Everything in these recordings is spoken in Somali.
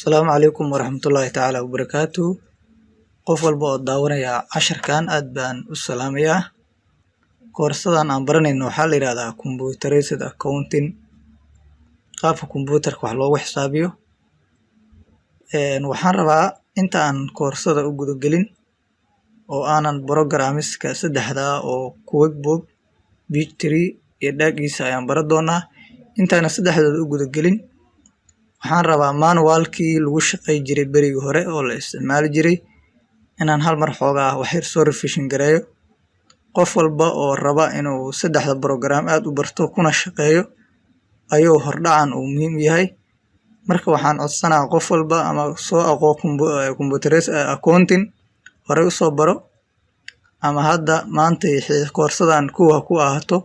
Asalaamu calaykum waraxmatullaahi tacaala wabarakaatuh. Qof walba oo daawanaya casharkan aad baan u salaamayaa. Koorsadan aan baranayno waxaa la yidhahdaa computerized accounting, qaabka computerka wax loogu xisaabiyo. Waxaan rabaa inta aan koorsada u guda gelin oo aanan programmiska saddexda oo QuickBook, Peachtree iyo DacEasy ayaan baran doonaa. Intaanan saddexdooda u guda gelin, waxaan rabaa manualkii lagu shaqey jiray berigii hore oo la isticmaali jiray inaan hal mar xoogaa wax yar soo revision gareeyo. Qof walba oo raba inuu saddexda program aad u barto kuna shaqeeyo ayuu hordhacan uu muhiim u yahay. Marka waxaan codsanaa qof walba ama soo aqoo computerized accounting horey usoo baro ama hadda maanta koorsadan kuwa ku ahaato,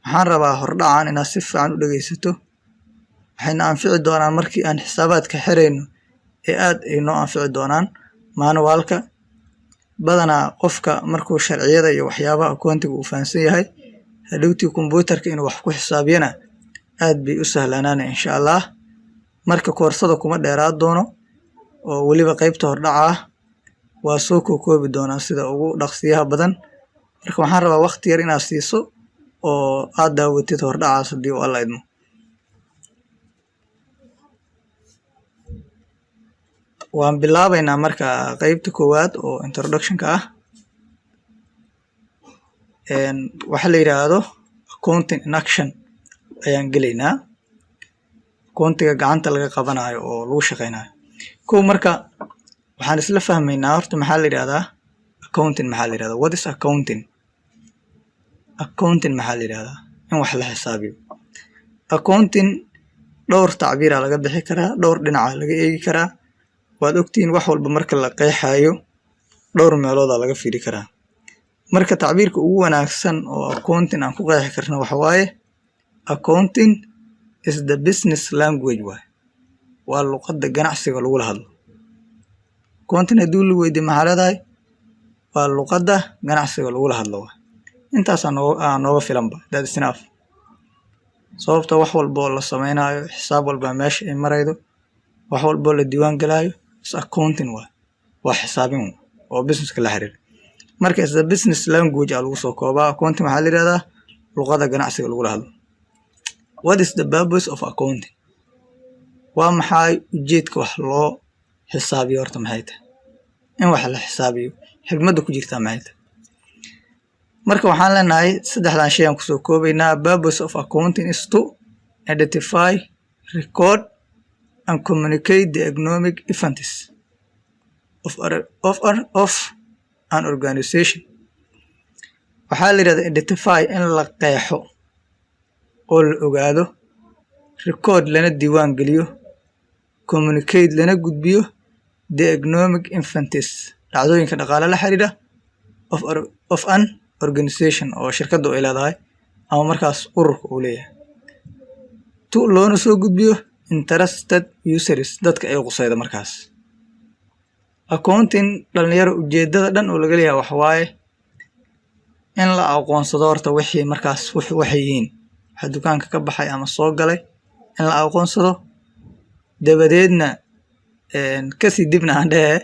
waxaan rabaa hordhacan inaad si fiican u dhegeysato. Waxayna anfici doonaan markii aan xisaabaadka xirayno ee aad ay noo anfici doonaan. Manualka badanaa qofka markuu sharciyada iyo waxyaabaha accounting uu fahansan yahay, hadhowtii computerka inuu wax ku xisaabiyana aad bay u sahlanaanay, insha Allah. Marka koorsada kuma dheeraad doono oo weliba qeybta hordhaca ah waa soo kookoobi doonaa sida ugu dhaqsiyaha badan. Marka waxaan rabaa waqti yar inaad siiso oo aad daawatid hordhacaas haddii uu Alla idmo. Waan bilaabeynaa marka qeybta koowaad oo introductionka ah. Waxa la yiraahdo accounting in action ayaan gelaynaa. Accountiga gacanta laga qabanayo oo lagu shaqeynayo. Kow, marka waxaan isla fahmaynaa horta maxaa la yirahdaa accounting, maxaa la yirahdaa, what is accounting? Accounting maxaa la yirahdaa? In wax la xisaabiyo. Accounting dhowr tacbiiraa laga bixi karaa, dhowr dhinaca laga eegi karaa. Waad ogtihiin, wax walba marka la qeexayo dhowr meeloodaa laga fiiri karaa. Marka tacbiirka ugu wanaagsan oo accounting aan ku qeexi karno waxa waaye accounting is the business language waay, waa luqadda ganacsiga lagula hadlo. Accounting haddii la weydiiyo, maxaa leedahay? Waa luqadda ganacsiga lagula hadlo waay. Intaasaa nooga filanba, that is enough. Sababta wax walba oo la sameynaayo, xisaab walba meesha ay maraydo, wax walba oo la diiwaan galaayo is accounting waay, waa xisaabin oo businesska la xiriira. Marka is the business language aa lagu soo koobaa. Accounting waxaa la yihahdaa luqadda ganacsiga lagula hadlo. What is the purpose of accounting? Waa maxay ujeedka wax loo xisaabiyo? Horta maxay tahay in wax la xisaabiyo? Xigmadda ku jirtaa maxay tahay? Marka waxaan leenahay saddexdan shay aan kusoo koobaynaa. Purpose of accounting is to identify, record and communicate the economic events of an organization. Waxaa la yidhahdaa identify, in la qeexo oo la ogaado, record, lana diiwaan geliyo, communicate, lana gudbiyo, the economic events, dhacdooyinka dhaqaale la xiriira, of an organization, oo shirkaddu ay leedahay ama markaas ururka uu leeyahay, to, loona soo gudbiyo, interested users, dadka ay qusayda markaas. Accounting, dhalinyaro, ujeedada dhan oo laga leeyahay waxa waaye in la aqoonsado horta wixii markaas waxay yihiin, waxa dukaanka ka baxay ama soo galay in la aqoonsado, dabadeedna kasii dibna aan dhehe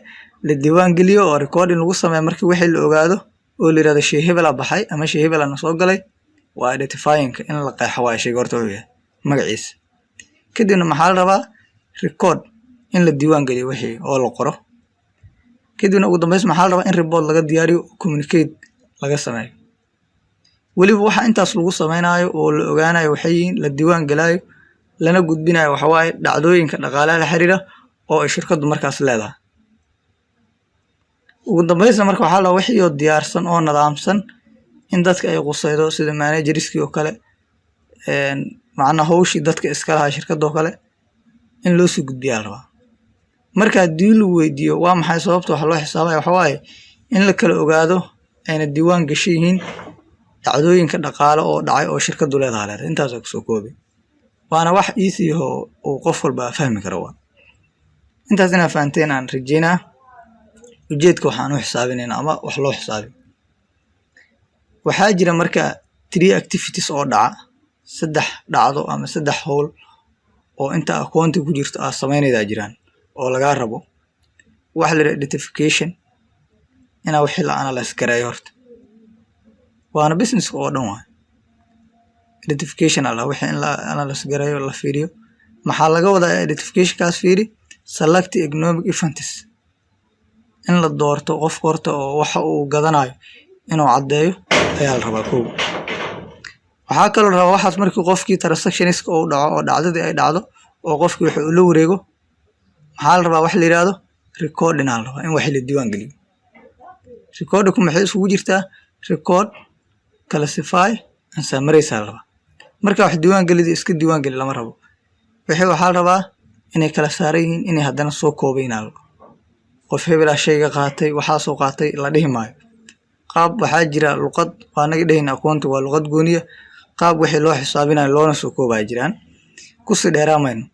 la diiwaan geliyo oo recording lagu sameeyo. Markii wixii la ogaado oo la yirahdo shay hebela baxay ama shay hebela na soo galay, waa identifying, in la qeexo waayo shayga horta wuxuu yahay magaciisa. Kadibna maxaa la rabaa? Record, in la diiwaan geliyo wixii oo la qoro. Kadibna ugu dambeys maxaa la rabaa? In report laga diyaariyo, communicate laga sameeyo. Weliba waxa intaas lagu sameynaayo oo la ogaanayo waxay yihiin, la diiwaan gelaayo lana gudbinayo, waxa waaye dhacdooyinka dhaqaalaha la xiriira oo ay shirkaddu markaas leedahay. Ugu dambeysna marka waxaa la rabaa wixii oo diyaarsan oo nidaamsan in dadka ay qusaydo, sida managerskii oo kale, macnaha hawshii dadka iska lahaa shirkadda oo kale, in loo soo gudbiyaa la rabaa. Marka haddii lagu weydiiyo waa maxay sababta wax loo xisaabaya, waxa waaye in la kala ogaado ayna diiwaan gashan yihiin dhacdooyinka dhaqaale oo dhacay oo shirkaddu leedahay. Intaasaa kusoo koobi, waana wax easy oo uu qof walba fahmi karo. Waa intaas inaa fahanteen aan rajeynaa ujeedka waxaan u xisaabinayna ama wax loo xisaabiyo. Waxaa jira marka three activities oo dhaca, saddex dhacdo ama saddex howl oo inta accounting ku jirto aad sameynaydaa jiraan. oo lagaa rabo waxa la yidhaha identification, inaa wixii la analyse gareeyo horta. Waana businesska oo dhan waay. Identification aa la wixii in la analyse gareeyo, la fiiriyo. Maxaa laga wadaa identificationkaas? Fiiri, select economic events, in la doorto qofka horta oo waxa uu gadanayo inuu caddeeyo ayaa la rabaa. Kow, waxaa kaloo la rabaa waxaas markii qofkii transactionska uu dhaco oo dhacdadii ay dhacdo oo qofkii waxa uu la wareego, maxaa la rabaa? Wax la yidhaahdo recording aa la rabaa, in wax la diiwaan geliyo. Recordingku maxay isugu jirtaa? Record, classify and summarize aa la rabaa. Marka wax diiwaan gelida, iska diiwaan geli lama rabo. Wixii waxaa la rabaa inay kala saaran yihiin, inay haddana soo koobayn aa la rabaa. Qof hebelaa shayga qaatay, waxaasoo qaatay la dhihi maayo. Qaab waxaa jira luqad, waa naga dhehayna aqoonta waa luqad gooniya, qaab wixii loo xisaabinayo loona soo koobaya jiraan. Kusii dheeraa mayno.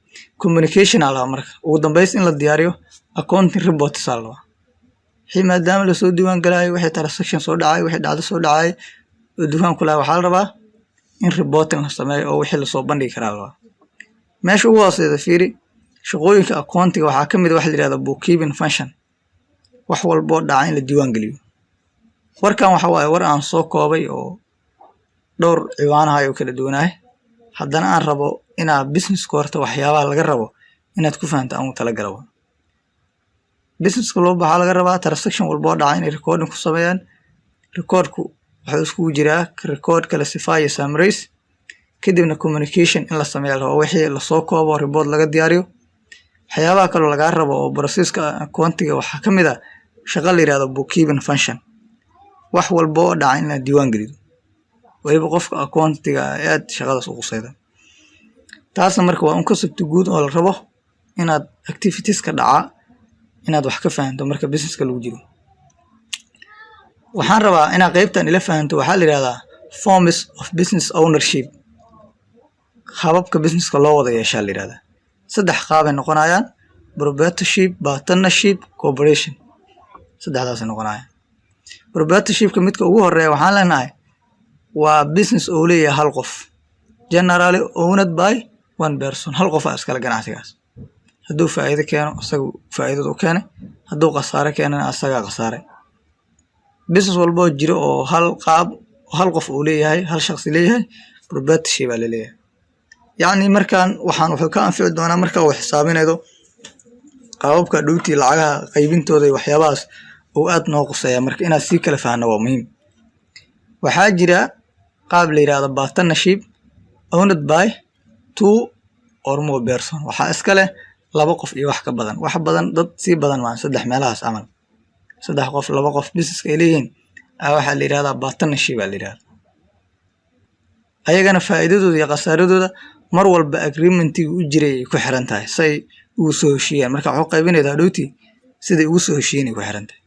Communication aa la rabaa. Marka ugu dambeys in la diyaariyo accounting reports aa la rabaa. Wixii maadaama lasoo diiwaan galaayo, wixii transaction soo dhacay, wixii dhacdo soo dhacay oo dukaan ku lahaa, waxaa la rabaa in reporting la sameeyo oo wixii lasoo bandhigi karaa la rabaa. Meesha ugu hooseyda fiiri, shaqooyinka accountiga waxaa ka mid ah waxa la yihahdo bookkeeping function, wax walboo dhaca in la diiwaan geliyo. Warkan waxa waaye war aan soo koobay oo dhowr ciwaanahay oo kala duwanahay, haddana aan rabo inaa businesska horta waxyaabaha laga rabo inaad ku fahanto aan u talagala. Businesska walba waxaa laga rabaa transaction walba oo dhaca inay recording ku sameeyaan. Recordku wuxuu iskugu jiraa record, classify iyo summarize. Kadibna communication in la sameeya la rabaa, wixii lasoo koobo, report laga diyaariyo. Waxyaabaha kaloo lagaa rabo oo processka accountiga waxaa ka mid ah shaqo la yihahdo bookkeeping function, wax walba oo dhaca in la diiwaan geliyo. Weliba qofka accountiga aad shaqadaas u qusayda. Taasna marka waa un concept guud oo la rabo inaad activitieska dhaca inaad wax ka fahanto marka businesska lagu jiro. Waxaan rabaa inaad qeybtan ila fahanto. Waxaa la yihahdaa forms of business ownership, hababka businesska loo wada yeeshaa la yihahdaa. Saddex qaabay noqonayaan: proprietorship, partnership, corporation. Saddexdaasay noqonayaan. Proprietorshipka midka ugu horeeya waxaan leenahay waa business oo leeyahay hal qof, generally owned by one person. Hal qof aa iskale ganacsigaas. Hadduu faa'iido keeno, isagu faa'iidada u keenay; hadduu khasaare keenana, asagaa khasaaray. Business walboo jiro oo hal qaab hal qof uu leeyahay, hal shaqsi leeyahay, proprietorship aa laleeyahay. Yacni markaan waxaan wuxuu ka anfici doonaa marka uu xisaabinaydo qaababka dhowtii lacagaha qaybintooda iyo waxyaabahaas uu aad noo quseeya. Marka inaad sii kala fahanno waa muhiim. Waxaa jira qaab la yihahdo partnership, owned by two or more person. Waxaa iska leh laba qof iyo wax ka badan, wax badan, dad sii badan maan, saddex meelahaas camal, saddex qof, laba qof businesska ay leeyihiin waxaa la yihahdaa partnership aa la yihahdaa. Ayagana faa'iidadooda iyo khasaaradooda mar walba agreementiga u jiray ay ku xiran tahay, say ugu soo heshiiyaan. Marka waxu qaybinayda hadhowtii siday ugu soo heshiiyeen ay ku xiran tahay.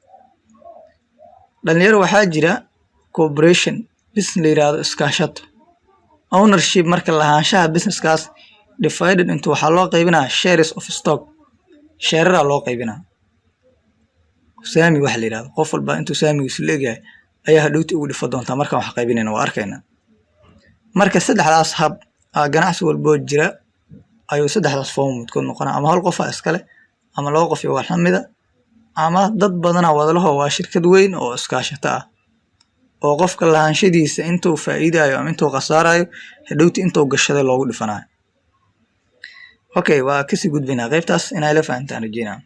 Dhalinyaro, waxaa jira corporation business la yihahdo, iskaashato. Ownership marka lahaanshaha businesskaas divided into, waxaa loo qaybinaa shares of stock, sheeraraa loo qaybinaa, saami waxa la yihahdo. Qof walba intuu saamigiisu la egyahay ayaa hadhowti ugu dhifo doontaa. Markaan wax qaybinayna waa arkaynaa. Marka saddexdaas hab ganacsi walboo jira ayuu saddexdaas form midkood noqonaa: ama hal qofaa iskale, ama laba qof iyo wax lamida, ama dad badanaa wadalaho, waa shirkad weyn oo iskaashato ah oo qofka lahaanshadiisa intuu faa'iidayo ama intuu khasaarayo hadhowti intuu gashaday loogu dhifanayo. Okay, waa kasii gudbaynaa qaybtaas. Inaa ila fahantaan rajeynaa.